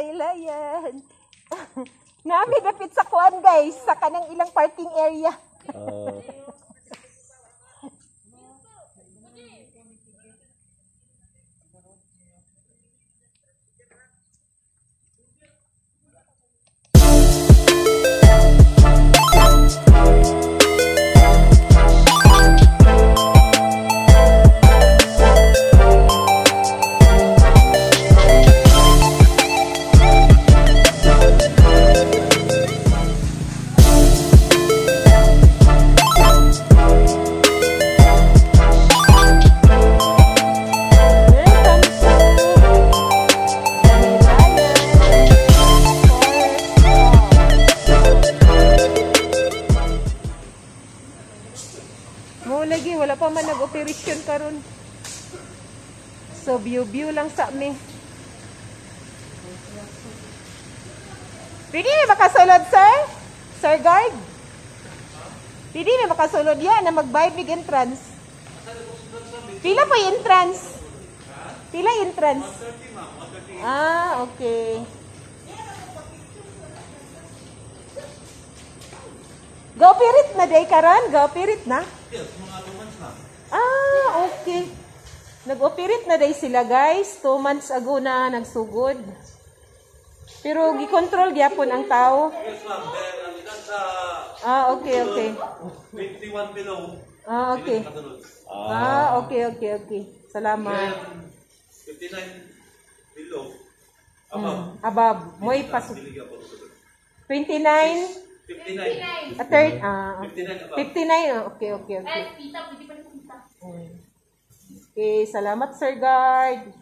Laylayan. Nami dapit sa kuan, guys, sa kanang ilang parking area. Oh. Welcome to Dahilayan Forest Park. Mo lagi wala pa man nag-operation karon. So view view lang sa mi. Pwede mi makasulod, sir? Sir guard? Pwede mi makasulod yan na mag-buy big entrance. Pila po yung entrance? Pila entrance? Ah, okay. Go pirit na day karon? Go pirit na? Yes, mga 2 months na. Ah, okay. Nag-operate na day sila, guys. 2 months ago na nagsugod. Pero gi-control gyapon ang tao. Yes, ma'am. Then, ang ilan sa Ah, okay. 21 below, Ah, okay. dili makasulod. Ah, okay. Salamat. Then, 59 below, above, Above. Moy pasok. dili gyapon sulod. 29, 59. a third, ah, 59 above. 59, ah, okay. Eh, pita, pwede pa rin pita. Okay, salamat, Sir Guard.